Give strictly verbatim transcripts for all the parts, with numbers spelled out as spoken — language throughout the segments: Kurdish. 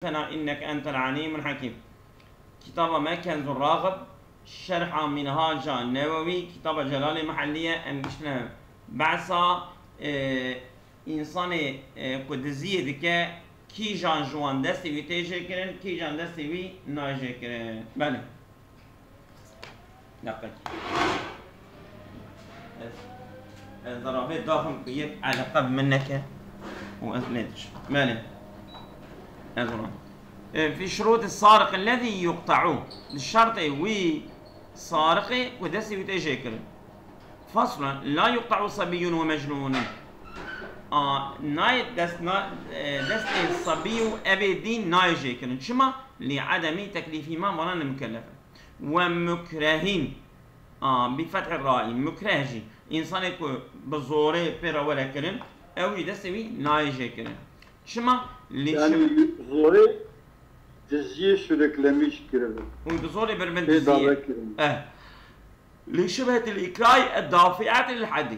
لنا إنك أنت العليم الحكيم. Kitaba me Kenzur Raxib, Şerha Mînhaca Newewî, kitaba Celalê Mihellî ye. Em giştine behsa, e, însanê, e, ku diziyê dike, kîjan ji wan destê wî tê jêkirin, kîjan destê wî nayê jêkirin. Belê. Deqekî. Ez, ez zarafê daxim ku yek eleqe bi min neke û ez nêdiçim. Belê. Ez wan. E, fî şurûtî sariqî lezî yuqta'u. Di şertê wî sariqê ku destê wî tê jêkirin. Faslun, la yuqta'u sabiyyun ve mecnûnun. A, nayê dest, na, e, destê sabî û evê dîn nayê jêkirin. Çima? Li edemî teklîfî ma vana ne mukellef e. Ve mukrehîn. A, bi fethî ra'î. Mukreh jî. Însanê ku bi zorê pê re were kirin, ew jî destê wî nayê jê kirin. Çima? Lê Yani çi- zorê diziyê süreklemiş kiribin. Û bi zorê birbin Pê diziyê. Dave kirin. Eh. Li şibhetil îkrahî eddafi'at lil hedî.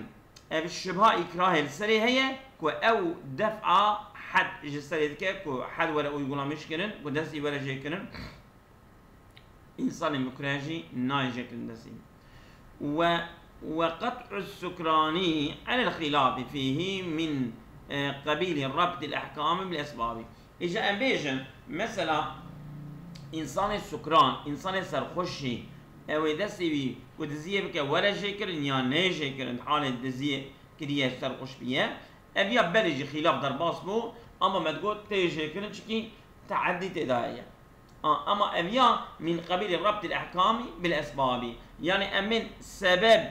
Ev şibha îkrahê li serê heye ku ew def'a hed ji serê dike, ku hed were uygulamiş kirin, ku destî were jê kirin. Însanê mukreh jî nayê jê kirin destî. Ve, ve qet'u sukranî anil xilafî fîhî min, e, qebîlî rebtil ehkamî bil esbabî. Îja em bêjin, mesela, însanê sukran, însanê serxweş jî, ew ê destê wî ku diziyê bike were jêkirin ya neyê jêkirin, halê diziyê kiriye serxweş biye. Ev ya belê jî xîlaf derbas bû, ama me digot tê jêkirin, çikî teedî tê de heye. A, ama ev ya min qebîlî rebtil ehkamî bil esbabî. Yani em bên sebeb,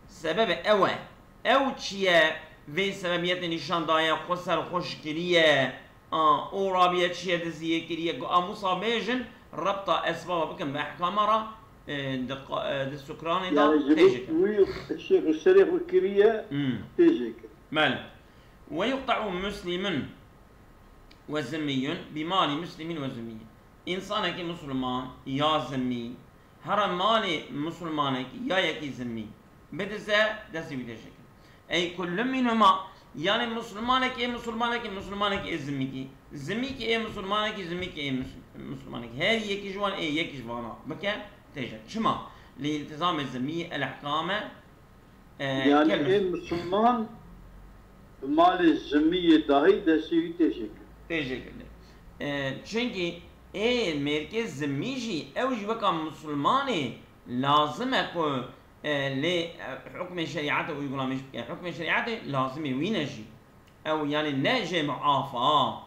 sebebe ew e. Ew çi ye? Vê sebebiyetê nîşan daye, xwe serxweş kiriye. A, û rabiye çiye diziyê kiriye. Ku em wisa bêjin, rebta esbaba bikin bi ehkama re, e, di qa-, e, di sukranê de Yani ji tê bo jêkirin. Wî şêx û serê xwe kiriye, Hmm. Tê jêkirin. Belê. Ve yuqta'u muslimun ve zimmiyun bi mali muslimin ve zimmiyin. Însanekî Musulman ya zimmî, here malê Musulmanekî ya yekî zimmî bidize, destê wî tê jêkirin. Ey kullu minhuma, yani Musulmanekî ê Musulmanekî, Musulmanekî ê zimmîkî, zimmîkî ê Musulmanekî, zimmîkî ê Mus-, Musulmanekî. Her yekî ji wan ê yekî ji vana bike, tê jê. Çima? Li iltizamê zimmî el ehkame, e, Yani kel ê Musulman bi malê zimmî yê dahî destê wî tê jêkirin. Tê jêkirin. E, çunkî ê mêrkê zimmî jî, ew jî weka Musulmanê lazim e ku, e, lê, e, hukmê şerîetê uygulamiş bike. Hukmê şerîetê lazimê wî ne jî. Ew, yani, ne jê muafa.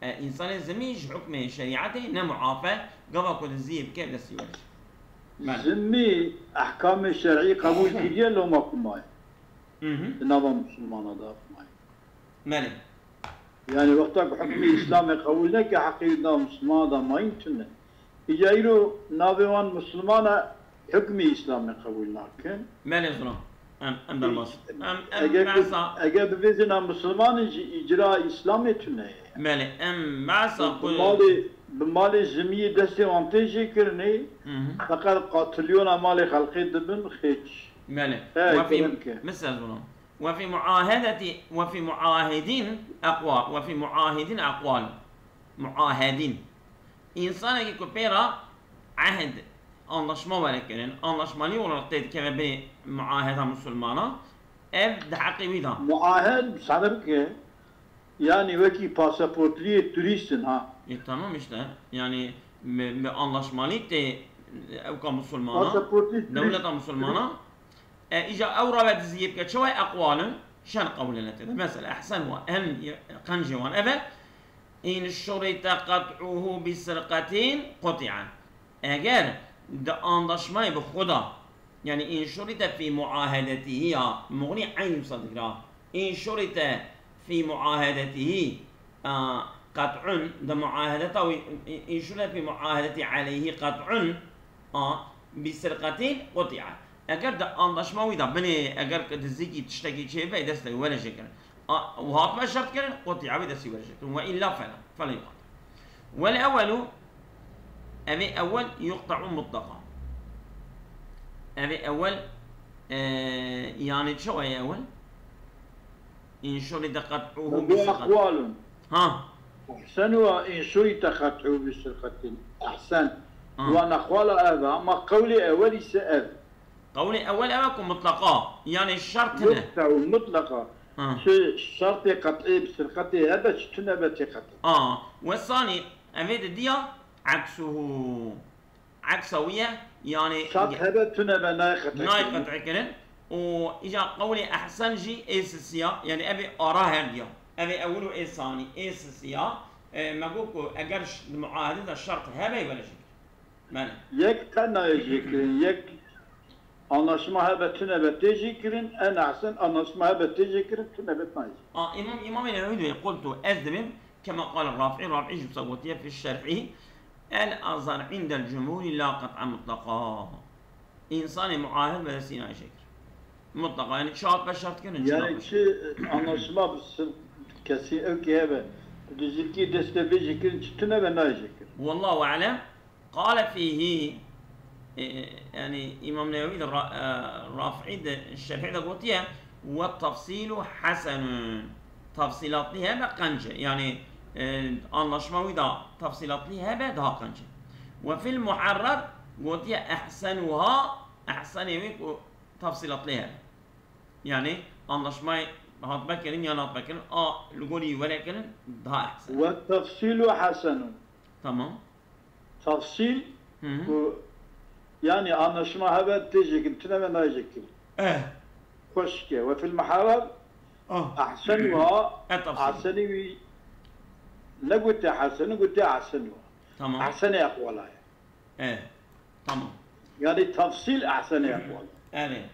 E, însanê zimî ji hukmê şerîetê ne muaf e, gava ku diziyê bike destî were jê. Belê. Zimî ehkamê şerî qebûl kiriye, loma ku maye. Hı hı. Di nava Musulmana de maye. Belê. Yani wexta ku hukmê Îslamê qebûl neke, heqê wî di nava Musulmana de mayîn tune. Îca îro navê wan Musulman e, hukmê Îslamê qebûl nakin. Belê, zina. Em, em derbas. Em, em Eger, behsa eger bibêjin em Musulman in jî îcra Îslamê tune ye. Belê, em behsa Bi ku malê, bi malê zimiyê destê wan tê jêkirinê, Hı hı. Feqet qatilyona malê xelkê dibin xêç. Belê. He, Ve fî, kerem ke. Misal zina. Ve fî muahedetî, ve fî muahedîn eqwal, ve fî muahedîn eqwal. Muahedîn. Însanekî ku pê re ehd, anlaşma were kirin, anlaşmalî olarak tê dikeve bê muaheda Musulmana, ev di heqê wî de. Muahed, sade bike, yani wekî pasaportliyê turîst in ha. E, tamam işte. Yani bi, bi anlaşmalî tê ewka Musulmana, Pasaportlî turîst. Dewleta Musulmana, E, îca ew rabe diziyê bike, çawa eqwal in? Şen qewlene tê de. Mesela, ehsen wa, en qencê wan ev e, in şurite qet'uhu bi sirqetin quti'a. Eger di andaşmayê bi xwe de, yani in şurite fî muahedetihî ya, muxlî eyn wisa dikira. In şurite fî muahedetihî, a, qet'un, di muahedeta wî, in şurite fî muahedetî aleyhî qet'un, A, bi sirqetin quti'a. Eger di anlaşma wî de binê, eger ki dizîkî tiştekî çêbe, destê were jê kirin. A, û hatime şert kirin, quti'a wî destî were jê kirin. Ve illa fela, fela yuqat. Vel ewelu, evê ewel yuqta'u mutlaqa. Evê ewel, e, yani çi o ewel? In şurite qet'uhu bi sirqetin. Eqwalun. Ha. Ehsen wa in şurite qet'u bi sirqetin. Ehsen. Ha. Wa nexwala ev e, ama qewlê ewel ise ev. Qewlê ewel ev e ku mutlaqa, yani şert hene. Yoksa û mutlaqa. Ha. Çi şertê qet'ê bi sirqetê hebe, çi tune be tê qet'ê. A, we sanî, evê de diya eksuhu. Eksa wî ye, yani Şart hebe tune be nayê qet'e nayê kirin. Qet'e kirin. Û îca qewlê ehsen jî ê sisiya, yani evê ara her diya. Evê ewil û ê sanî, ê sisiya. E, me got ku eger ş-, di muahede de şert hebe were jî. Belê. Yek qe nayê jê kirin, yek anlaşma hebe tune be tê jê kirin, en ehsen anlaşma hebe tê jê kirin, tune be nayê jê. A, Îmam, Îmamê Newewi dibe, qultu, ez dibim, kema qale Rafi'î, Rafi'î jî wisa gotiye fi şerhî, el azhar indel cumhurî la qet'a mutlaqa. Însanê muahed be destî nayê jê kir. Mutlaqa, yani çi hat be şert kirin, çi Yani nabe. Çi anlaşma bi sir-, kesî ew ki hebe, tu dijî kî dest pê bê jê kirin, çi tune be nayê jê kirin. Wallahu alem. Qale fîhî, e, yani Îmam Newewi de Ra-, e, Rafi'î de şerhê de gotiye, "Ve tafsîlu hesenun." Tafsîlatlî hebe qenc e. Yani, e, anlaşma wî de tafsîlatlî hebe daha qenc e. "Ve fil muharrer" gotiye, "Ehsenuha", ehsenê wî ku tafsîlatlî hebe. Yani anlaşmayê hatbe kirin ya hatbe kirin, a li gorî were kirin daha ehsen. "Ve tafsîlu hesenun." Tamam. Tafsîl Hı hı. ku, yani anlaşma hebe tê jê kirin, tune be nayê jê kirin. Eh. Xweşik e. "Ve fil muharrer Ah. ehsenuha", E, tafsîl. Ehsenî wî ne gote hesenu, gote ehsenuha. Tamam. Ehsenê eqwala ye. Eh. Tamam. Yani tafsîl ehsenê eqwala. Evet.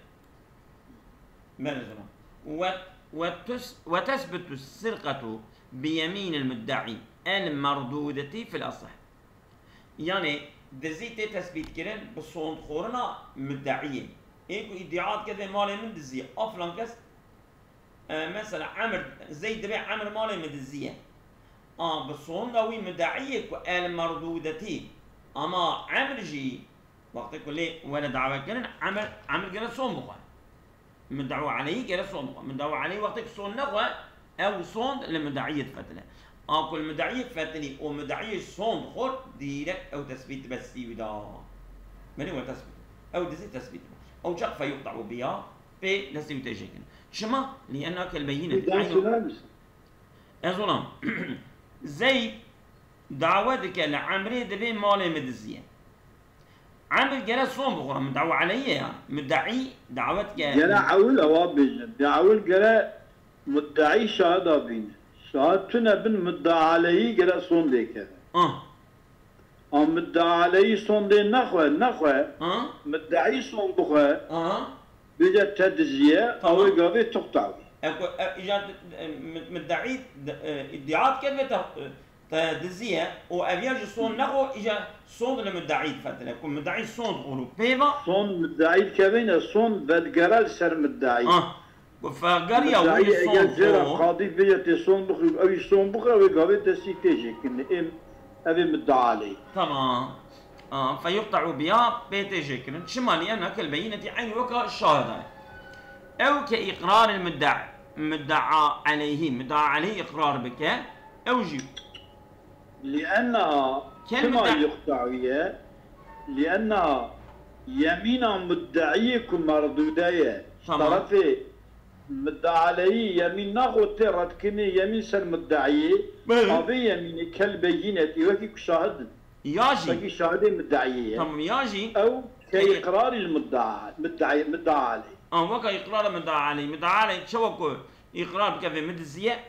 Belê zilam. Ve, ve tus-, ve tesbutu sirqetu bi yemînil muddaî el merdudeti fil asah. Yani dizî tê tesbît kirin bi sondxorina muddaiyê. Ê ku îdia dike vê malê min dizî ye. A filan kes, e, mesela Emir, Zeyd dibe Emir malê min dizî ye. A bi sonda wî muddaiyê ku el merdudeti. Ama Emir jî wextê ku lê were dawe kirin, Emir, Emir gere son bixwe. Muddaû aleyhî gere son bixwe. Muddaû aleyhî wextê ku son nexwe, ew sond li muddaiyê difetile. A ku li muddaiyê fetilî û muddaiyê son dixwar, dîrek ew tesbît dibe destî wî da. Belê we tesbît. Ew dizî tesbît dibe. Ew çax feyuqta'u biha, pê destî wî tê jêkirin. Çima? Li ennake l-beyîne. Bir daha söyler misin? Ez olam. Zeyd dawe dike li Emrê dibê malê min diziye. Emir gere son bixwe, muddaû aleyhî ye yani. Muddaî dawet ke. Gere ewil ewa bêje. Bi ewil gere muddaî şahida bîne. Şahid tune bin, muddaî aleyhî gere son lê keve. Ah. A muddaî aleyhî son lê nexwe, nexwe. Ah. Muddaî son bixwe. Ah. Bêje te diziye, Tamam. Ew ê gavê tuqtawî. Eko, e, îca, e, mud-, muddaî, e, îdia dike ve te, e, Te diziye û ev ya jî son nexwe, îja son li muddaî difetile. Ku muddaî son dixwe û pê va. Son muddaî dikevîne, son vedigere li ser muddaî. Ah, ku fegeriya Muddaî wî son eger jê re xwe. Qadî bêje tê son bixwe, ew jî son bixwe, wê gavê destî tê jê kirinê. Êm, ev ê muddaî aleyh. Tamam. Ah, feyuqta'u biha, pê tê jê kirin. Çima? Li enneke l-beyînetî eynî weka şahida ye. Ew ke îqrarê mudda-, muddaî aleyhî, muddaî aleyhî îqrar bike, Ew jî. Li enneha Kel çima mudda- yuqta'u ye? Li enneha yemîna muddeiyê ku merdûde ye. Tamam. Tarafê muddeî aleyhî yemîn naxwe tê redkirinê yemîn ser muddeiyê. Belê. Avê yemînê kel beyînetî wekî ku şahid in. Ya jî. Wekî şahidê muddeiyê ye. Tamam, ya jî. Ew ke Peki. îqrarî li mudda-, muddeî, muddeî aleyh. An weka îqrara muddeî aleyh. Muddeî aleyh çawa ku îqrar bike vê min diziye.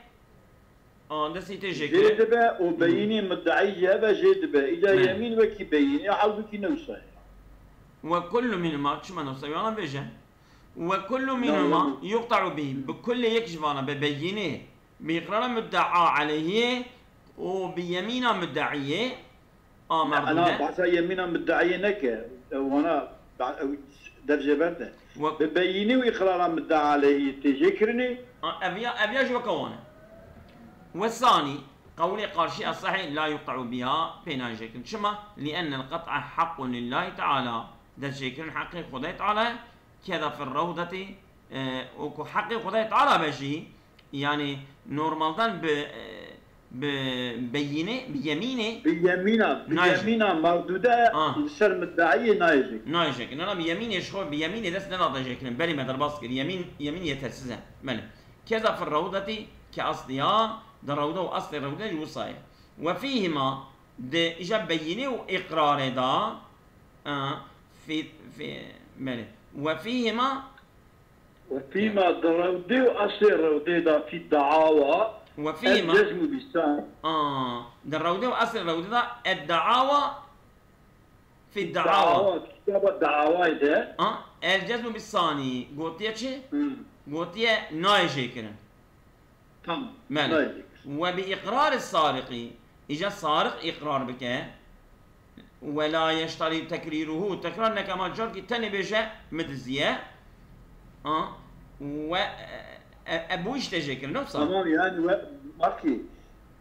An destî tê jê Jê kire. dibe û beyînî muddeî jê ve jê dibe. Îca Ne. yemîn wekî beyînî, halbûkî ne wisa ye. Ve kullu minhuma, çima ne wisa ye? Yana bêje. Ve kullu Na, minhuma na. yuqta'u bihi. Bi kullê yek ji vana be beyînê. Bi îqrara muddeî aleyhî û bi yemîna muddeiyê. A merdû Ana de. Behsa yemîna muddeiyê neke. Ew wana ba-, ew dev jê berde. Wek- Bi beyînî û îqrara muddeî aleyhî tê jê kirinê. A, ev ya, ev ya ji weke wan e. Wesanî, qewlê qarşî esehî la yuqta'u biha pê nayê jê kirin. Çima? Li ennel qet'a heqqun lillahi teala. Dest jê kirin heqê Xwedayê Teala ye. Keda fir rewdetî, e, û ku heqê Xwedayê Teala be jî, yani normaldan bi, e, bi beyînê, bi yemînê Bi yemîna, bi Nayê jêkirin. yemîna merdûde Ah. li ser middeiyê nayê jêkirin. nayê jêkirin. Nana bi yemînê ji xwe, bi yemînê dest nedate jêkirin. Belê me derbas kir. Yemîn, yemîn yetersiz e. Belê. Keza fir rewdetî ke asliya, di rewde û aslê rewde jî wisa ye. Ve fîhima, di îja beyînê û îqrarê da, a, fî, fî, belê. Ve fîhima, Ve fîma di rewdê û aslê rewdê da fî daawa ve fîhima, el-cezmu bi-sani. a, di rewdê û aslê rewde da, ed daawa, fî daawa. Daawa, kitaba daawayê de. A, el-cezmu bi-sani, gotiye çi? Hı, Gotiye nayê jêkirin. Tamam. Belê. Nayê jêkirin. Ve bi iqrarî sariqî, îca sariq iqrar bike. Ve la yeştari tekriruhu, tekrar neke, ama carkî tenê bêje min diziye. A, ve, e, e, e, bu işte jêkirin, ne wisa? Tamam, yani ve, bak ki,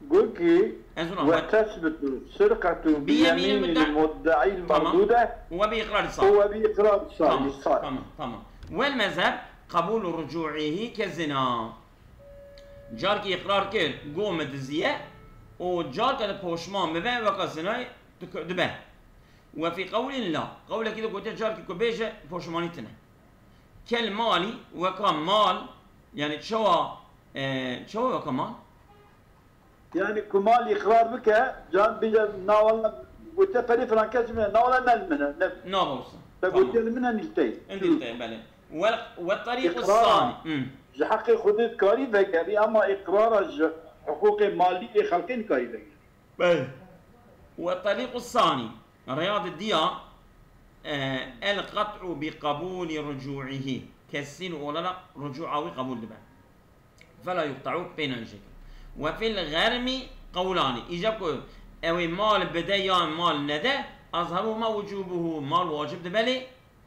got ki, Ez ona ve bak. tesbitu sirqatu Bi bi yemîn yemîn mudda-, muddaî tamam. merdude Ve bi iqrar û sariq. ve bi iqrar Tamam, sariq. tamam, tamam. Vel mezheb qabulu rucu'ihi ke zina. Carkî iqrar kir, got min diziye, û carke de poşman bibe, weka zinayê dike-, dibe. Ve fî qewlin la. Qewlekî de gotiye carkî ku bêje poşmanî tine. Kel malî, weka mal, yani çawa, e, çawa weka mal? Yani ku mal iqrar bike, can bije navalla gote perê filan kes min, navalla ne li min e, ne. Nava wisa. Te Tamam. Gote li min e nîltey. Endî te, belê. Ve, ve tariqu Iqrar. sani. Hı. Ji heqê Xwedê dikarî vegerî, ama iqrara ji hiqûqê malî ê xelkê nikarî vegerî. Belê. Ve tariqu sani. Rêya di diya, e, el qat'u bi qabûli rucu'ihi. Kesîn olarak rucu'a wî qabûl dibe. Fela yuqta'u, pê nayê jêkirin. Ve fil ghermi qewlani. Îca ku ew ê mal bide ya mal nede, azheruhuma wucubuhu, mal wacib dibe lê,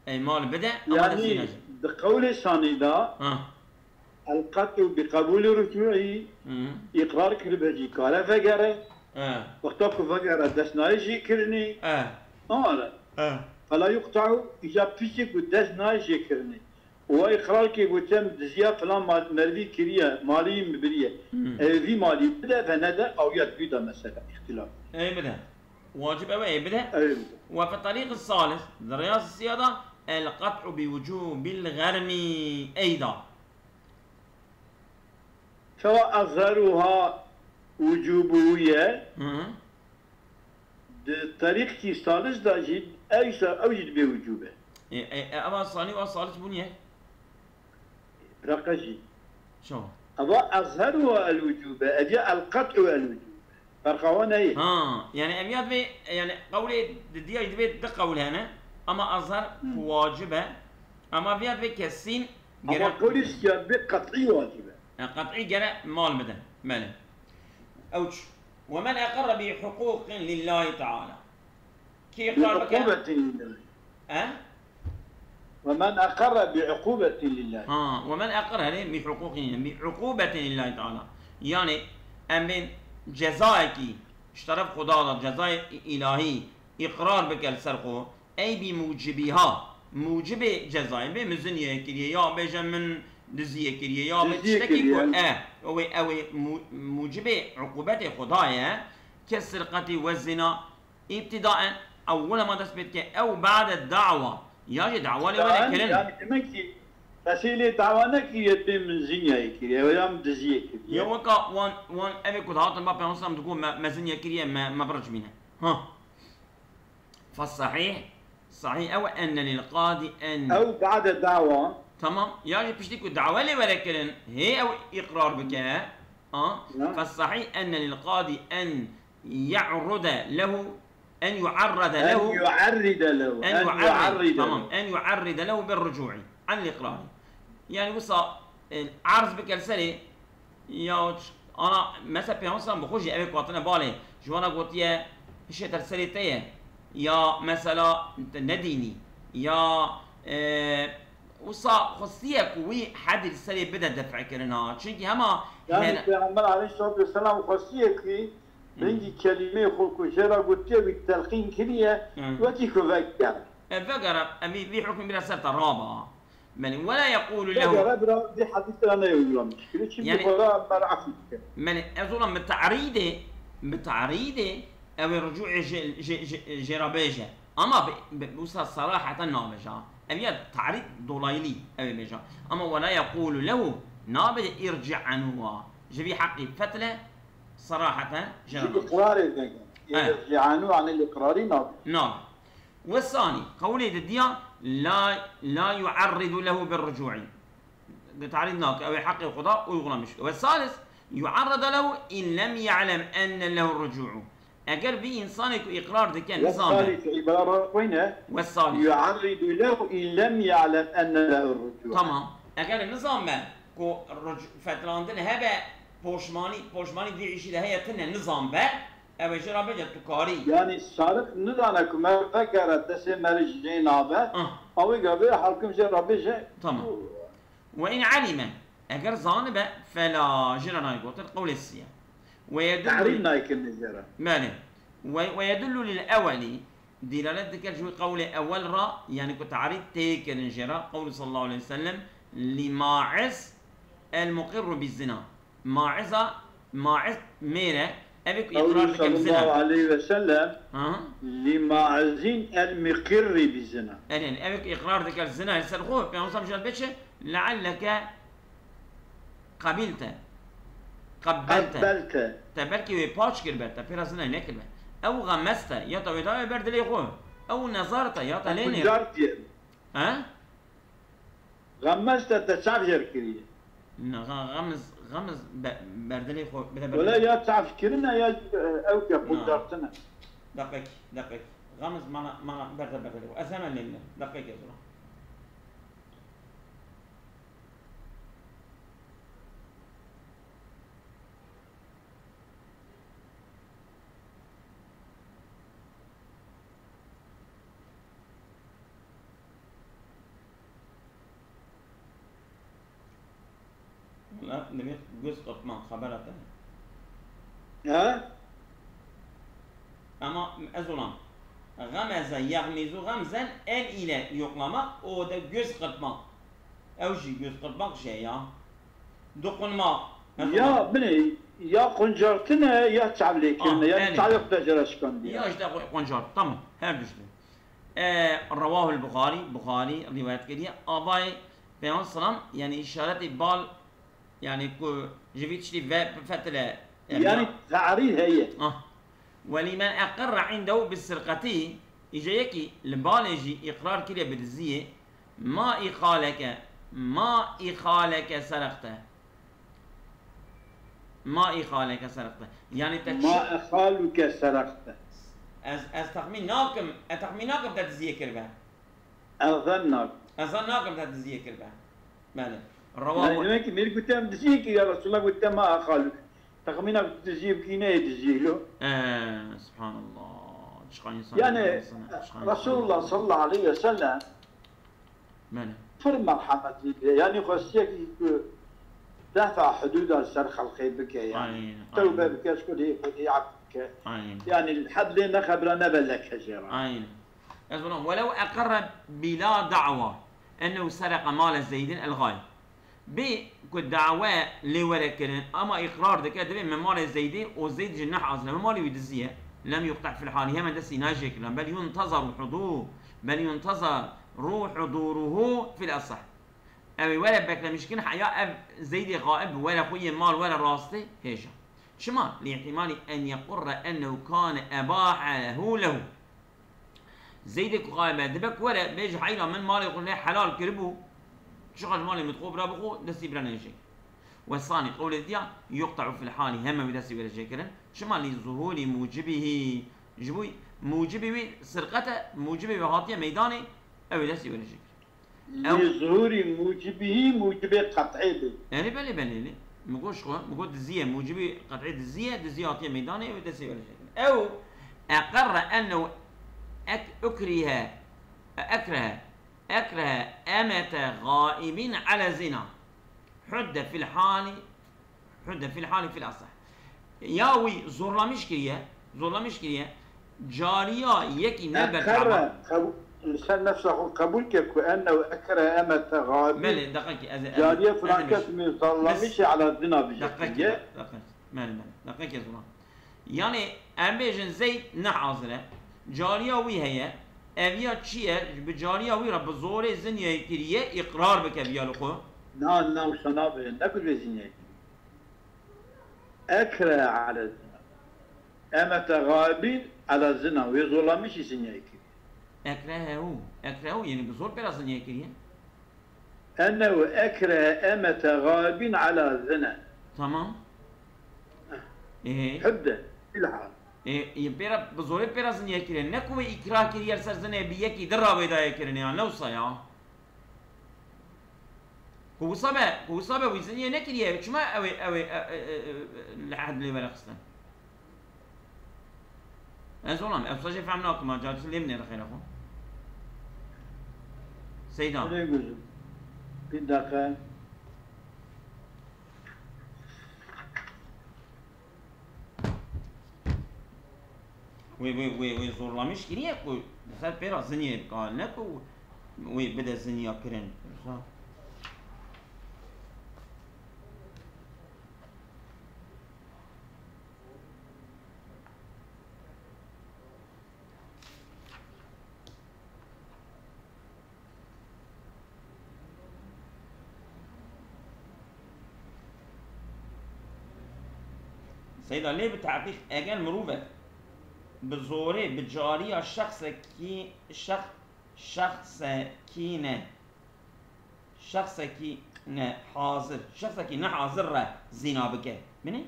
ey mal bide, ama destî Yani nece. Di qewlê sanî da Ha. El qet'u bi qebûlî rucu'î, Hı. îqrar kiribe jî kare vegere. E. Wexta ku vegere dest nayê jêkirinê. E. Amare. E. Fela yuqta'u, îca piştî ku dest nayê jêkirinê. Û wa îqrar kê gote min diziya filan mal, merivî kiriye, malî min biriye. Hı. Ew vî malî bide ve nede, ew ya dû da mesela îxtîlaf. Ey bide. Wacib ew e, ey bide. Ew Ve fi tariq salis, di rêya sisiya da, el qat'u bi wucubil ghermi eyda. Çawa azheruha wucubuhu ye? Hı hı. Di terîqkî salis de jî ew sa ew jî dibê wucub e. E, e, e, ama sani wa salis bûn ye? Biraqa jî. Çawa? Eva azheruha el wucub e, ev ya el qet'u el wucub e. Ferqa wan heye. Ha, yani ev ya divê, yani qewlê di diya jî divê di qewl hene, ama azher ku wacib e, ama viya divê kesîn Ama gerek. polis ya bi qet'î wacib e. E, qet'î gere mal bide. Belê. Ew çi? Ve men eqerre bi huquqin lillahi teala. Kê Bi iqrar bike? uqubetin lillahi. E? Ve men eqerre bi uqubetin lillahi. Ha, ve men eqerre bi huquqin, bi uqubetin lillahi teala. Yani em bên cezayekî ji teref Xuda da, cezayê îlahî îqrar bike li ser xwe, ey bi mucibiha, mucibê cezayê bê, min ziniyê kiriye, ya bêje min diziyê kiriye, ya bê Diziyê tiştekî ku kiriye. e, ew ê, ew ê mu-, mucibê uqubetê Xuda ye, kes sirqetî ve zina, îbtidaen, ewil hema dest pê dike, ew ba'de da'wa, ya jî da'wa lê were Yani, kirin. yani demek ki qesê lê dawa nekiriye bê min ziniyê kiriye, ew ya min diziyê kiriye. Ya weka wan, wan evê ku dihatin ba Peyxamber sallam digot me, me ziniyê kiriye, me, me biricmîne. Ha. Fesahîh, sahîh ew e enne lil qadî en. Ew ba'de dawa. Tamam. Ya jî piştî ku dawa lê were kirin, hê ew îqrar bike. Ha? Ya. Fesahîh enne lil qadî en ya'rude lehu, en yu'arrade En lehu. yu'arride lehu. En En yu'arride. yu'arride Tamam. lehu. En yu'arride lehu bir rucu'i. An iqrari. Yani wisa, e, arz bike li serê, ya ç-, ana, mesela Peyxamber sallam bi xwe jî evê ku hatine balê, ji wana gotiye, hişê te li serê te ye, ya mesela te nedînî, ya, e, wisa xwestiye ku wî hedî li serê bide def'ekirina. Çunkî hema Yani hene- Peyxamber aleyhissalatu vesselam xwestiye ki bingî kelîmeyê xwe ku jê re gotiye wî telqîn kiriye, Hı. wekî ku vekere. E, vegere, em vî, vî hukmî bira ser te raba. Belê, ولا يقول Pekala, له. bira vê hadîsê re neyê wî wî dikir. Çimkî Yani- xwe re ber'ef dikir. Belê, ez olam bi ta'rîdê, bi ta'rîdê, ew ê ricûê jê, jê, jê, jê re bêje. Ama bi, bi, wisa seraheten nabêje. Ev ya ta'rîd dolaylı ew ê bêje. Ama ولا يقول له, nabêje ارجع عنه. Ji vî heqî fetle seraheten jê re Ji nabêje. iqrarê veke. He. Irci anû anil iqrarî nabê. نعم. والثاني، قولي دديا لا، لا يعرض له بالرجوع. تعريض ناك، أو حق خدا ويغلمش. والثالث، يعرض له إن لم يعلم أن له الرجوع. Eger vî însanê ku îqrar dike nizanbe. Wessalîs, îbara xwe ne. Wessalîs. Yu'arridu lehu in lem ya'lem enne lehu rucu. Tamam. Eger nizanbe ku ruc-, fetlandin hebe, poşmanî, poşmanî vî îşî de heye tine nizanbe, ew ê jê re bêje tu karî. Yani sarık nizane ku me vegere destê me jê nabe. Ah. Awî gavê hakim jê re bêje. Tamam. وإن علم، eger zanibe, fela, jê re nayê gotin, qewlê sî ye. ويدل Tehrîm nayê kirin jê re. Belê. Ve, ve yedullu lil eveli, dîlalet dike ji wî qewlê ewel re, yani ku tarîd tê kirin jê re, qewlu sallallahu aleyhi ve sellem, li Ma'iz el muqirru bi zina. Ma'iza, Ma'iz mêr e, ev ê ku îqrar dike bi zina. Sallallahu aleyhi ve sellem Ha? Li Ma'izin el muqirri bi zina. Yani, ev ê ku îqrar dike zina li ser xwe, Peygamber sallallahu aleyhi ve sellem jê re dibe çi? Lealleke qabilte. Qabbelte. Qabbelte. Te belkî wê paç kiribe, te pêra zinayê nekiribe. Ew xemeste, ya te wê daye ber dilê xwe. Ew nezarte, ya te lê nê. Kuncar diye. He? Xemeste te çav jêr kiriye. Ne, xa-, xemiz, xemiz be-, ber dilê xwe, bide ber Wele dilê. Ya çav kirine ya, e, ew ke kuncartine. Deqek, deqek. Xemiz mana, mana berde ber dilê xwe. Ez hemen lê nê. Deqek ez ola. Wala, divê göz qırpma, xebera te. Ha? Ama ez olam. Gameze, yagmizu gamzen, el ile yoklama, o da göz qırpma. Ew jî göz qırpmak şey ya. Dokunmak. Ez olam. Ya binê, ya kuncartine ya çavlêkirine. Ah, Yani yani. Çavlêk de jere şikandiye. Ya işte koncart. Tamam. Her düştü. E, Ravahul Bukhari. Bukhari rivayet kiriye. Avay Peygamber salam, yani işareti bal, yani ku ji vî tiştî ve fetile, Yani tarîh heye. Ah. Ve limen eqerre indehu bis sirqati, îca yekî li balê jî îqrar kiriye bi diziyê, ma îxaleke, ma îxaleke sereqte. Ma îxaleke sereqte. Yani te Ma ehaluke sereqte. Ez, ez texmîn nakim, ez texmîn nakim te diziyê kiribe. Ezen nak. Ez zan nakim te diziyê kiribe. Belê. Yani Rawahu. Demek ki mir gute em diziyê ki ya Resulullah gute ma ehaluk. Texmîna diziyê bikî ne diziyê lo. Eee, subhanallah. Çıkan insan Yani insan, çıkan insan. Resulullah sallallahu aleyhi ve sellem Belê. pir merhametli bî. Yani xwestiye ki ku defa hududa ser xelqê bike yani. Aynen, Tewbe aynen. bike, şko lê Xwedê af bike. Aynen. Yani hep lê ne xebra ne belleke jê re. Aynen. Ez ona, welew eqerre bila da'wa ennehu sereka male Zeydin el gayb. Bê ku dawe lê were kirin, ama îqrar dike, divê min malê Zeydê û Zeyd ji neh azle, min malê wî diziye. Lem yuqta fil halî, hemen destî nayê jê kirin. Bel yuntazaru hudu-, bel yuntazaru huduruhu fil asah. Ew ê were beklemiş kin, heya ev Zeydê gaib were xwe yê mal were rastê hêja. Çima? Li ihtimalî en yequrre ennehu kane ebahehu lehu. Zeydê ku xaye me dibe ku were bêje heyra min malê xwe lê helal kiribû, çiqas malê min xwe bira bixwe, destî bira nêjê. Wesanî qewlê diya yuqta'u fil halî, heme wî destî were jêkirin. Çima? Li zuhûrî mucibihî. Ji bo mucibî wî sirqete, mucibê wî hatiye meydanê, ew ê destî were jêkirin. Ew- Li zuhûrî mucibihî mucibê qet'ê bê. Erê belê belê lê. Min got ji xwe, min got diziyê, mucibî qet'ê diziyê, diziyê hatiye meydanê, ew ê destê were jêkirin. Ew eqerre ennehu ek-, ukrihe, ekrehe, ekrehe emete gaibin ala zina. Hudde fil hali, hudde fil hali fil asah. Ya wî zorlamiş kiriye, zorlamiş kiriye, cariya yekî ne ber Eqerre, Kabe. qew-, Li ser nefsa xwe qebûl ke ku ennehu ekrehe emete gabî. Belê, deqekî, ez ê, ez ê, Cariye ez ê filan kes mêş-, mêş zallamişî ala zina bije. Deqekî, deqekî. Belê, belê. Deqekî ez Yani, em bêjin Zeyd ne hazir e. Cariya wî heye. Ev ya çi ye? Bi cariya wî re bi zorê zinyayê kiriye, îqrar bike viya li xwe. Na, na, wisa nabe. Ne ku vê zinyayê kiriye. Ekrehe ala zina. Emete gabî ala zina. Wê zorlamişî zinyayê kiriye. Ekrehehu. Ekrehehu, yani bi zor pê re zinyayê kiriye. Ennehu ekrehe emete gabîn ala zina. Tamam. Ee, Hudde. Fil hal. Ee, e, pêra, bi zorê pêra zinyayê kiriye. Ne ku wê îkra kiriye li ser zinê bi yekî di rawê dayê kirinê ya. Ne wisa ya. Ku wisa be, ku wisa be wî zinyayê nekiriye. Çima ew ê, ew ê, e, e, e, e, li hed lê were xistin? Ez olam, ez jê fehm nakim, ha, carî lê min ê xêra xwe. Seyda. Lê guzim. Bir dakika. Wê, wê, wê, wê zorlamiş kiriye ku ser pêra zinyê bika, ne ku wê bide zinya kirin. Seyda, lê bi tehqîq, eger mirovek bi zorê, bi cariya şexsekî, şex-, şexsekî ne, şexsekî ne hazir, şexsekî ne hazir re zîna bike. Binê?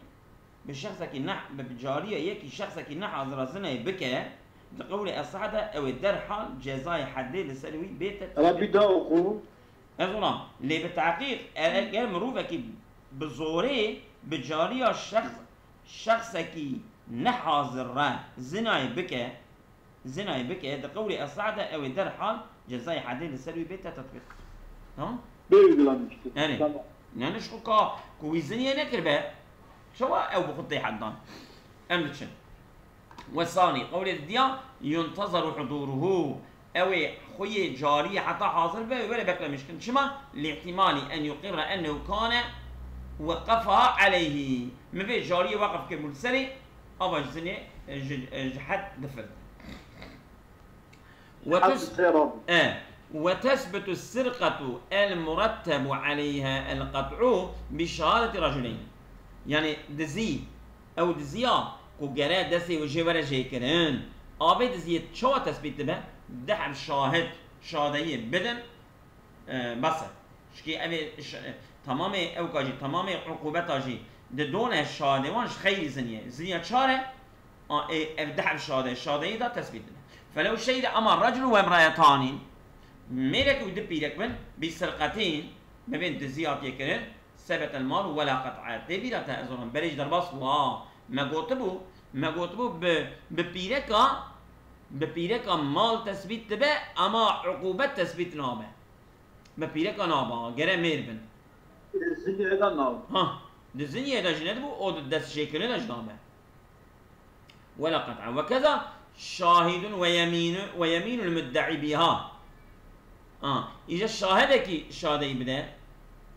Bi şexsekî ne, bi, bi cariya yekî şexsekî ne hazira zinayê bike, di qewlê esah de ew ê derhal cezayê hedê li ser wî bête Rabî da oxu. Ez olam, lê bi tehqîq, e-, eger mirovekî bi zorê, bi cariya şexs-, şexsekî ne hazir re zinayê bike, zinayê bike, di qewlê esah de ew ê derhal cezayê hedê li ser wî bête tetbîq. Tamam? Bê uygulamıştır. Erê. Tamam. Yani ji xwe ka ku wî ziniyê nekiribe, çawa ew bi xwe tê heddan? Em diçin. Wesanî, qewlê didiya, yuntazaru huduruhu. Ew ê xweyê cariyê heta hazir be, were beklemiş kin. Çima? Lîhtimali en yuqirra ennehu kane weqefa aleyhî. Min vê cariyê weqef kiribû li serê, ava ji zinê, e, ji, e, ji hed difirte. Hed difirte. E, وتثبت السرقة المرتب عليها القطع بشهادة رجلين. Yani dizî, ew diziya ku gere destê wê jê were jêkirin, avê diziyê çawa tesbît dibe? Deh ev şahid, şadeyî bidin, e, bes e. Çikî ev ê ş-, e, temamê ewka jî, temamê uqûbeta jî di done şahidê wan ji xeyrî ziniyê. Ziniya çar e, a, ê, ev deh ev şahide, şahideyî da tesbît dibe. Felew şehîde ema reclu we imraetanî, mêrek û du pîrek bin, bi sirqetîn, bi vên dizî hatiye kirin, sebetel mal wela qet'e. Tê bîra te ez olam, berê ji derbas bû, ha. Me gotibû, me gotibû bi, bi pîreka, bi pîreka mal tesbît dibe, ema uqûbet tesbît nabe. Bi pîreka nabe, gere mêr bin. Di ziniyê de nabe. Ha, di ziniyê de jî nedibû, o di destşêkirinê de jî nabe. Wela qet'a. Ve keza şahidun ve yemînu, ve yemînul mudda'i biha. Ha, îje şahidekî şadeyî bide.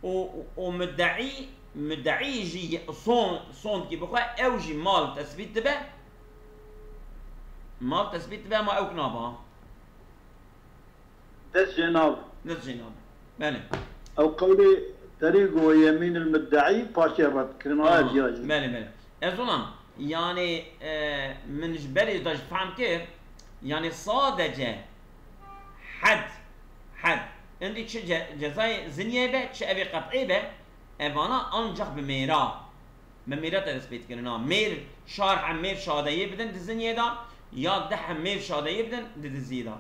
O, o mudda'i, mudda'i jî son, sondkî bixwe, ew jî mal tesbît dibe. Mal tesbît dibe, ama ew nabe. Dest jê nabe. Dest jê nabe. Belê. Ew qewlê terî go yemînil muddaî paşê red kirin, aya Aha, diya jî. Belê, belê. Ez olam, yani, e, min ji berê de ji fehm kir, yani sadece hed, hed, indi çi ce-, cezayê ziniyê be, çi evê qet'ê be, evana ancak bi mêra. Bi mêra te dest pê dikirina. Mêr, çar hem mêr şadeyê bidin di ziniyê de, ya deh hem mêr şadeyê bidin di diziyê de.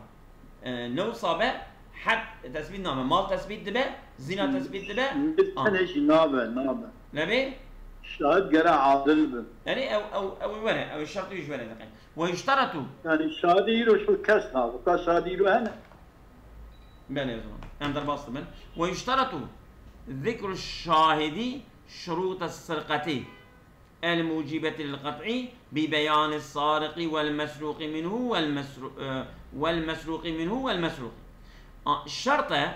E, ne wisa be, hed tesbît nabe, mal tesbît dibe, zina tesbît dibe. Mêr Ah. tenê jî nabe, nabe. Nebê? Şahid gere adil bin. Erê, ew, ew, ew were, ew şertî ji were diqe. Ve yuşteretu. Yani şahidê îro şu kes nabe. Ka şahidê îro hene. Belê, ez em derbas dibin. Ve yuşteretu zikru şahidî şurûta sirqetî el mucîbetî lil qet'î ببيان السارق والمسروق منه والمسرو-، e, والمسروق منه والمسروق. A, şert e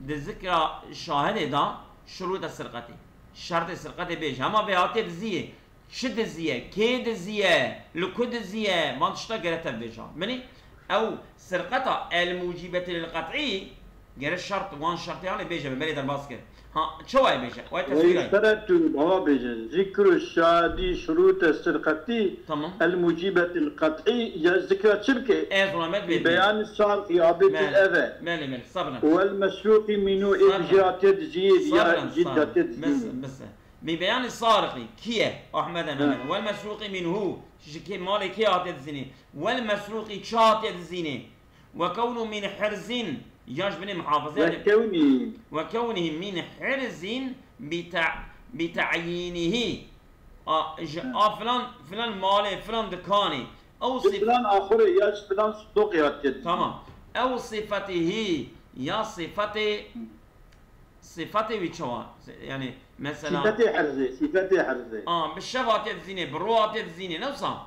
di zikra şahidê de şurûta sirqetê. Şertê sirqetê bêje. Hema vê hatiye diziyê. Çi diziye? Kê diziye? Li ku diziye? Van tişta gere tev bêje. Binî ew sirqeta el mucîbetî lil qet'î gere şert, wan şertê anê bêje, me berê derbas kir. Ha, çawa yê bêje? Wayê teswîra. ويشترط, bava bêje, ذكر الشاهد شروط السرقة Tamam. الموجبة للقطع, ya zikra çi bike? Ez ona me dibê. ببيان السارق, ya bê Belê. Ev e. Belê, belê, sabra. والمسروق منه, ê Sabra. Jê hatiye diziyê, ya Sabra, jê sabra. Hatiye diziyê. Bis, bis. ببيان السارق, kî ye? Ahmed Hı. Mehmed. والمسروق منه, ji kê, malê kê hatiye dizînê? والمسروق, çi hatiye dizînê? وكونه من حرز, ya ji binê muhafaza. وكونه. وكونه من حرز بتع-، بتعيينه. A, ji a filan, filan malê, filan dikanê. Ew Ji sif-, filan axurê ya ji filan sindoqê hatiye dizînê. Tamam. Ew sifetihî, ya sifetê, sifetê wî çawa? Yani mesela Sifetê herzê, sifetê herzê. A, bi şev hatiye dizînê, bi ro hatiye dizînê, ne wisa?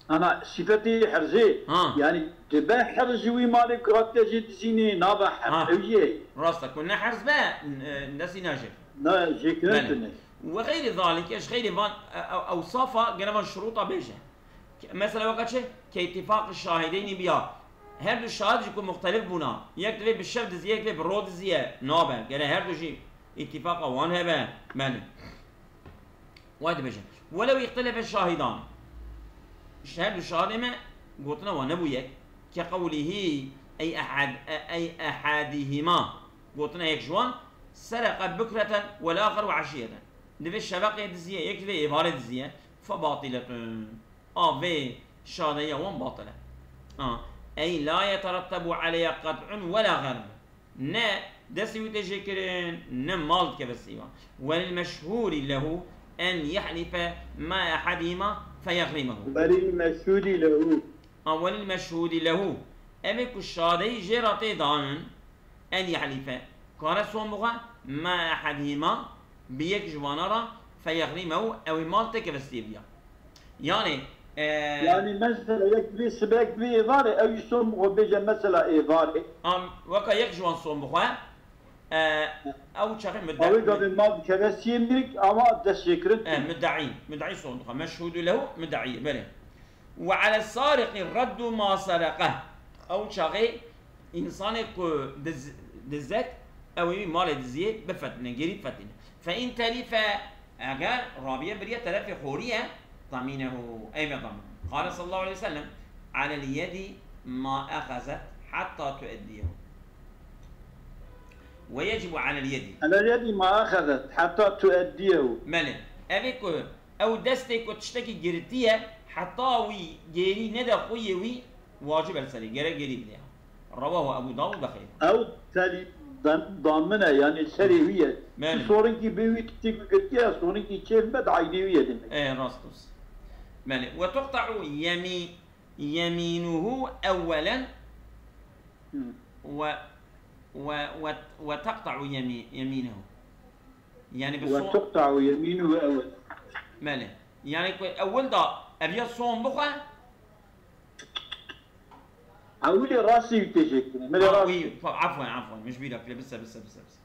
Ana sifetê herzê, Ha. Yani dibe herz ji wî malê ku hatiye jê dizînê, nabe herz. Ha. Ew jê. Rast e, ku ne herz be, e, destî naje. Na, jê kirin Belê. Tune. Ve xeyrî zalike, ji xeyrî van, e, e, ewsafa, gene van şuruta bêje. Ke-, mesela weka çi? Ke îtîfaq şahideynî biya. Her du şahid jî ku muxtelif bûna. Yek divê bi şev diziye, yek divê bi ro diziye. Nabe. Gere her du jî îtîfaqa wan hebe. Belê. Wayê dibêje. Welew îxtelefe şahidan. Ji her du şahidê me gotina wan nebû yek. Ke qewlihî ey ehad-, e-, ey ehadihîma. Gotina yek ji wan, sereqe bukreten wel axer we eşiyeten. Divê şeveqê diziye, yek divê êvarê diziye. Fe batiletun. A vê şadeya wan batil e. A, ey la yeterettebu aleyha qet'un wela xerb. Ne destê wî tê jêkirin, ne mal dikeve sêva. Welil meşhûrî lehu en yehlife ma ehadîma feyexrîmehu. Welil meşhûrî lehu. A, welil meşhûrî lehu. Ev ê ku şadeyî jê re tê danin, en yehlife. Kare son bixwe, ma ehadîma, bi yek ji wana re, feyexrîmehu, ew ê mal têkeve sêviya. Yani, e, Yani mesela yek divê sibek divê êvarê, ew jî son bixwe bêje mesela êvarê. Am, weka yek ji wan son bixwe, e, ew çaxê mudde-, Ew ê gavê mal dikeve siyê mirik ama dest jê kirin. E, muddeî, muddeî son bixwe. Meşhûdû lehu muddeî, belê. Ve ale sariqi reddu ma sereke. Ew çaxê Însanê ku diz-, dizek, ew ê wî malê diziyê bifetîne, gêrî bifetîne. Fe in telife, eger rabiye biriye terefê xorî ye, damînehu, ey vê damin. Qale sallallahu aleyhi ve sellem, alel yedi ma exezet hatta tueddiyehu. Ve yecibu alel yedi. Alel yedi ma exezet hatta tueddiyehu. Belê. Ev ê ku ew destê ku tiştekî giritiye, heta wî gêrî nede xwiyê wî, wacib e li serê, gerek gêrî bide. Rewahu Ebu Dawud ve xeyru. Ew telî dan-, damine, yani serê wî ye. Belê. Tu sorinkî bi wî tiştê ku girtiye, sorinkî çêl be di eynê wî ye demek. E, rast, rast. Belê. Ve tuqta'u yemi-, yeminuhu ewwelen Hı. ve, ve, ve, ve taqta'u yemi-, yeminehu. Yani bi Ve son tuqta'u yeminuhu ewwel. Belê. Yani ku ewil da ev ya son bixwe, Ewilê rastî wî tê jêkirin. Milê Ha, rast. Wî, fa-, afwen, afwen, min ji bîra kiriye, bise, bise, bise, bise.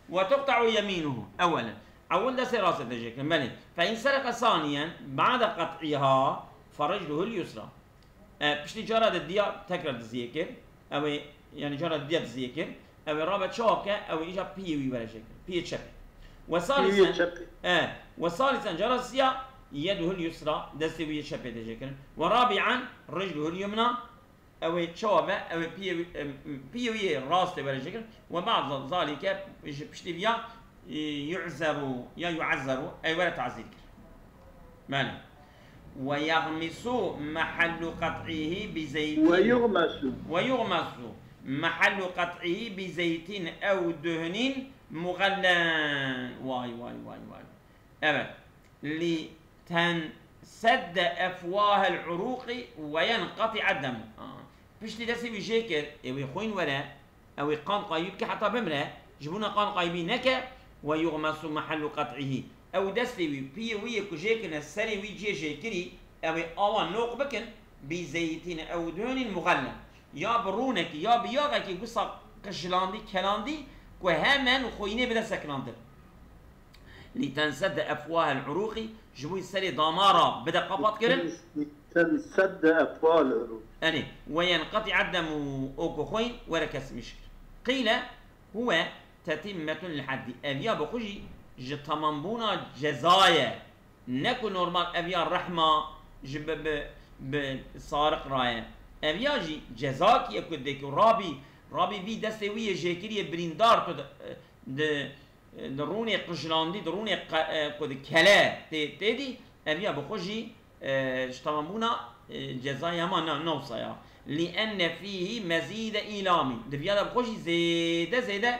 Ve tuqta'u yeminuhu, ewwelen. Ewil destê rastê tê jêkirin, belê. Fe in sereke saniyen, ba'de qet'iha, fe ricluhul yusra. E, piştî cara de diya tekrar diziyê kir. Ew ê, yani cara de diya diziyê kir. Ew ê rabe çawa bike, ew ê îca piyê wî were jêkir. Piyê çepê. Ve Piyê salisen, çepê. E, ve salisen cara siya, yeduhul yusra, destê wî yê çepê tê jêkirin. Ve rabi'an, ricluhul yumna, ew ê çawa be, ew ê piyê wî, em, piyê wî yê rastê were jêkirin. Ve ba'de zalike, ji piştî viya, e, yu'zeru, ya yu'ezzeru, ey were tazîr kir. Belê. Ve yagmisu mehallu qat'ihi bi zeytin. Ve yugmesu. Ve yugmesu mehallu qat'ihi bi zeytin ew duhnin mughallen. Vay, vay, vay, vay. Evet. Li tensedde efwahel uruqi ve yenqati'ed demu. Aa. Piştî destê wî jê kir, ê wê xwîn were, ew ê qan qayîbî bike heta bimre, ji bona qan qayîbî neke, ve yuğmesu mehallu qat'ihi. Ew destê wî, piyê wî yê ku jêkirine serê wî cihê jêkirî, ew ê awa noq bikin, bi zeytîne ew dûnîn muxelle. Ya bi rûnekî, ya bi yaxekî wisa qijlandî, kelandî, ku hemen û xwînê bide sekinandin. Lîtensedde efwahel urûqî, ji bo serê damara bide qapatkirin. Lîtensedde efwahel urûq. Enê, we yenqeti'e demu, û ku xwîn were kesmîş kir. Qîle, Huwe tetimmetun lil haddî. Ev ya bi xwe jî ji tamambûna ceza ye. Ne ku normal ev ya rehma ji bi, bi, bi sariq ra ye. Ev ya jî cezakî ye ku dikî rabî, rabî vî destê wî yê jêkirî yê birîndar tu di, di, di rûnê qijlandî, di rûnê qe-, e, ku di kele tê, tê dî, ev ya bi xwe jî e, ji tamambûna, e, cezayê hema ne, ne wisa ya. Li enne fîhî mezîde îlamî. Di viya de bi xwe jî zêde zêde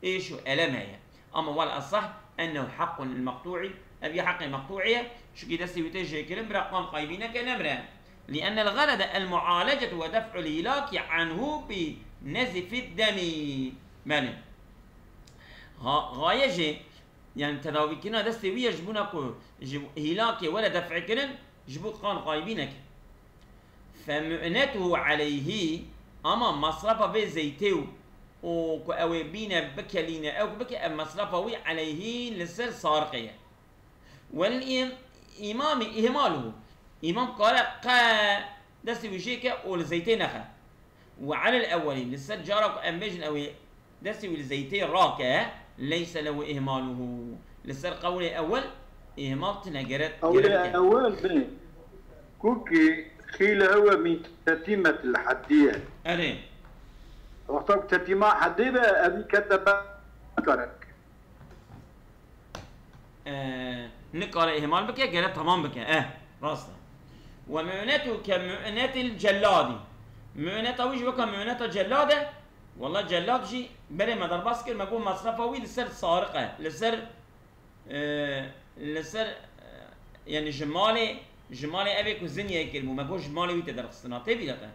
êş û elem heye. Ama wal esah ennehu haqqun lil meqtûî. Ev ya heqê meqtûî ye. Çunkî destê wî tê jêkirin, bira qan qaybî neke nemre. Li ennel xerede el mualecetu ve def'ul hîlakî anhu bi nezifid demî. Belê. Ha, gaye jê Yani tedawîkirina destê wî ye ji bona ku ji hîlakê were def'kirin, ji bo qan xayibî neke. Fe mu'netuhu aleyhî, ama masrafa vê zeytê û, û ku ew ê bîne bikelîne, ew ku bike, ev masrafa wî aleyhî li ser sariqê ye. Wel îm-, îmamî îhmaluhu. Îmam kare qe destê wî jê ke û li zeytê nexe. Ve alel ewwelî, li ser cara ku em bêjin ew ê destê wî li zeytê rake, leyse lehu ihmaluhu. Li ser qewlê ewwel, ihmal tine, gere-, Qewlê gerek e. Ewwel bê. Ku ki qîle huwe min tetîmetil haddî ye. Erê. Wexta ku tetîma haddî be, evî kete be kare. E, nikare ihmal bike, gere tamam bike. Eh, rast e. Ve mu'netu ke mu'netil celladî. Mu'neta wî jî weka mu'neta cellad e. Wala cellad jî berê me derbas kir, me got masrefa wî li ser sariq e. Li ser, e, li ser, e, yani ji malê, ji malê evê ku ziniyê kiribû, me got ji malê wî tê derxistina. Tê bîra te?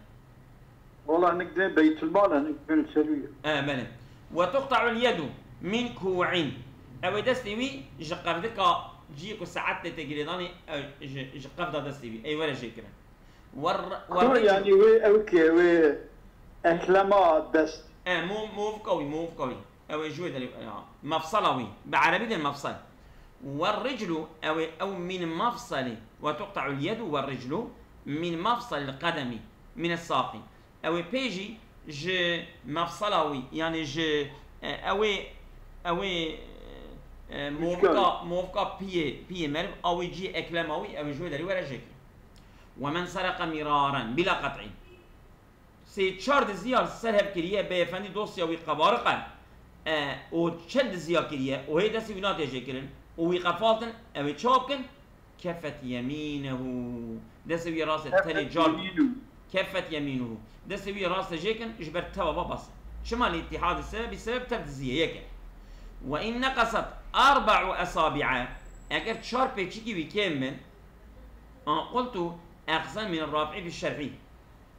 Wala nik dê beytulmal e, nik bin serû ye. E, belê. Ve tuqta'ul yedu min ku'in. Ew ê destê wî ji qevdika ciyê ku saet tê tê girêdanê, ew ji, ji qevda destê wî. Ey were jê kirin. Wer, Ku wer yanî wê ew kê, wê eklema dest. E, mo-, movka wî, movka wî. Ew ê ji wê derê, ya, mefsela wî. Bi erebî de mefsel. Werriclu, ew ê ew mîn mefselî. Ve tuqta'ul yedu werriclu mîn mefselil qedemî, mîn es-saqî. Ew ê pê jî ji mefsela wî, yani ji, e, ew ê, ew ê, e, movka, movka piyê, piyê meriv, a wî cihê eklema wî, ew ê ji wê derî were jê kirin. Ve men sereke mîraren, bila qet'î. Sê çar diziya li ser hev kiriye, beyefendî dosya wî qebariq e, e, û çend diziya kiriye, û hê destê wî nate jê kirin, û wî qefaltin, ew ê çawa bikin? Kefet yemînehu. Destê wî rast e, tenê car. Kefet yemînuhu. Destê wî rast e jê kin, ji ber teva ve bas e. Çima li îtîhadî sebebî sebeb tev diziye, yek e. Ve in neqesat erba'u esabi'e. Eger çar pêçikî wî kêm bin, an qultu ehsen min Rafi'î fi şerhî.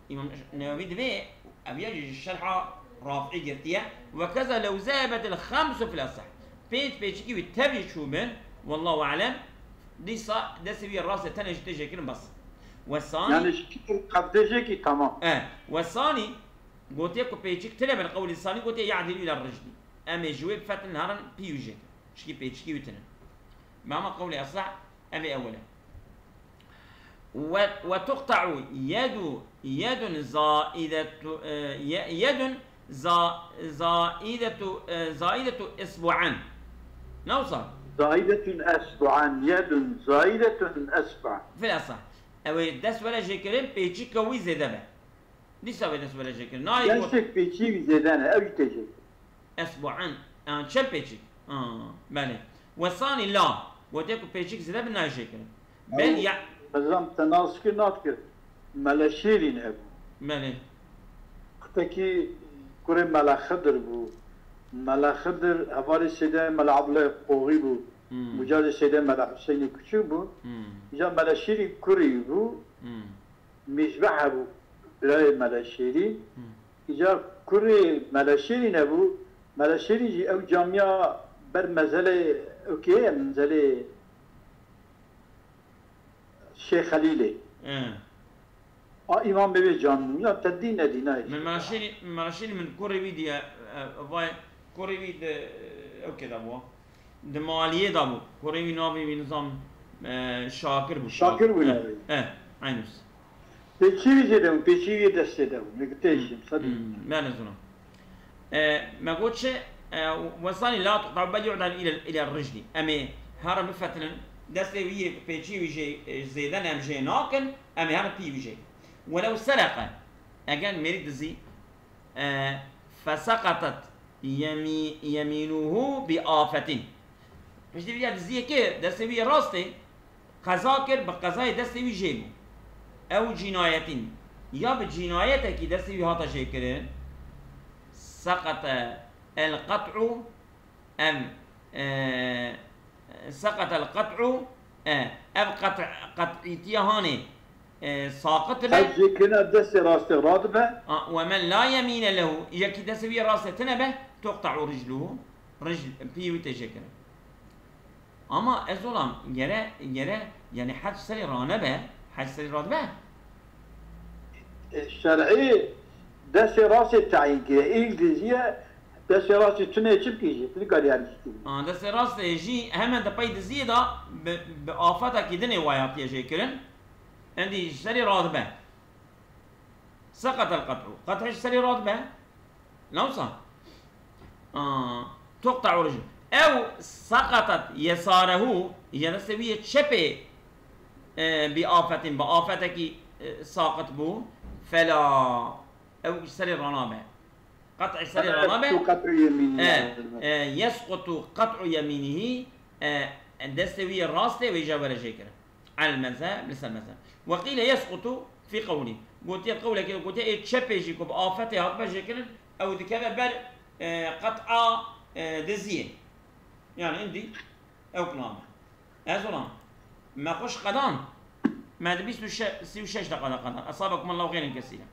Îmam Newewî divê ev ya jî ji şerha Rafi'î girtiye. Ve keza lew zebetil xemsu fil esah. Pênc pêçikî wî tevî çûbin, wallahu alem, dîsa destê wî yê rast e tenê jî tê jêkirin bes. Ve sanî Yani ji kî qevdê jêkî tamam. E, ve sanî gotiye ku pêçik tine bin qewlî sanî gotiye ya'dilu ila ricdî. Em ê ji wê bifetin herin pî wî jêkin. Çikî pêçikî wî tine. Mama qewlê esah ev ê ewel e. Ve, ve tuqta'u yedu, yedun zaidetu, e, ye-, yedun za-, zaidetu, e, zaidetu isbu'an. Ne wisa? Zaidetun esbu'an, yedun zaidetun esbu'an. Fil esah. Ew ê dest were jê kirin, pêçika wî zêde be. Dîsa wê dest were jê kirin. Nayê got Destê pêçî wî zêde ne, ew jî tê jê kirin. Esbu'an. An çend pêçik? Ha, belê. Wesanî la. Gotiye ku pêçik zêde bi nayê jê kirin. Bel Ew ya. Nizam te nas kir, nat kir. Mele Şêrîn hebû. Belê. Kutekî kurê Mele Xidir bû. Mele Xidir hevalê Seydê Mele Abdullah Qoxî bû. Hmm. Mucadê Seydê Mele Hüseynê Küçük bû. Hmm. Îca Mele Şêrîn kurî bû. Hmm. Mîjbe hebû, birayê Mele Şêrî. Hmm. Îca kurê Mele Şêrî nebû. Mele Şêrî jî ew camiya ber mezelê ew kê ye, mezelê Şêx Xelîlê. E. A îmam bibê canî ya te dîn nedî nayê. Min meraşînî, min meraşînî min kurê wî diye, e, vay, kurê wî di, e, ew kê de bû. Di maliyê de bû. Kurê wî navê wî nizam, e, Şakir bû. Şakir bû navê. E, eynus. Pêçî wî jê de bû, pêçî wî destê de bû. Min têşim, sedî. Ben ez ona. E, me got çi? E, wesanî la tuqta bel yu'dal ile, ile rijlî. Em ê herin bifetilin, destê wî yê pêçî wî jê, e, zêde ne em jê nakin, em ê herin pî wî jê. Welew sereqe, eger mêrî dizî, e, fesaqatat yemî-, yemînuhu bi afetin. Piştî vîya diziyekê destê wî yê rastê qeza kir, bi qezayê destê wî jê bû. Ew cînayetîn. Ya bi cînayetekî destê wî hate jêkirin. Seqete el qet'u, ev, e, seqete el qet'u, e, ev qet-, qet'îtiya hanê, e, saqit dibe. Ev jêkirina destê rastê radibe. A, we men la yemîne lehu, yekî destê wî yê rastê tine be, tuqta'u ricluhu, ricl, pî wî tê jêkirin. Ama ez olam gere, gere, yani hec serê ranebe, hec serê radibe. E, şer'î destê rastê tayîn kiriye. Îl diziye destê rastê tune çi bikî jî? Tu nikarî her jî. A, destê rastê jî hemen di pey diziyê de bi, bi afetekî dinê wayatiye jêkirin. Endî ji serê radibe. Seqetel qet'u. Qet'e ji serê radibe. Lewsa. A, tuqta'u riclu. Ew seqetet yesarehu, ya destê wî yê çepê, e, bi afetin, bi afetekî, e, saqit bû. Fela. Ew ji serê ranabe. Qet'e ji serê ranabe. Tu qet'u yemînî. E, e, yesqutu qet'u yemînîhî, e, destê wî yê rastê wê jî were jêkirin. Alel mezheb, li ser mezheb. Ve qîle yesqutu fî qewlî. Gotiye qewlekê, gotiye ê çepê jî ku bi afetê hatbe jêkirin, ew dikeve ber, e, qet'a, e, diziyê. Yani îndî ew nabe. Ez olam. Me xweş qedan. Me di bîst û şeş, sî û şeş deqa de qedan. Esabekum Allahu xeyren kesîra.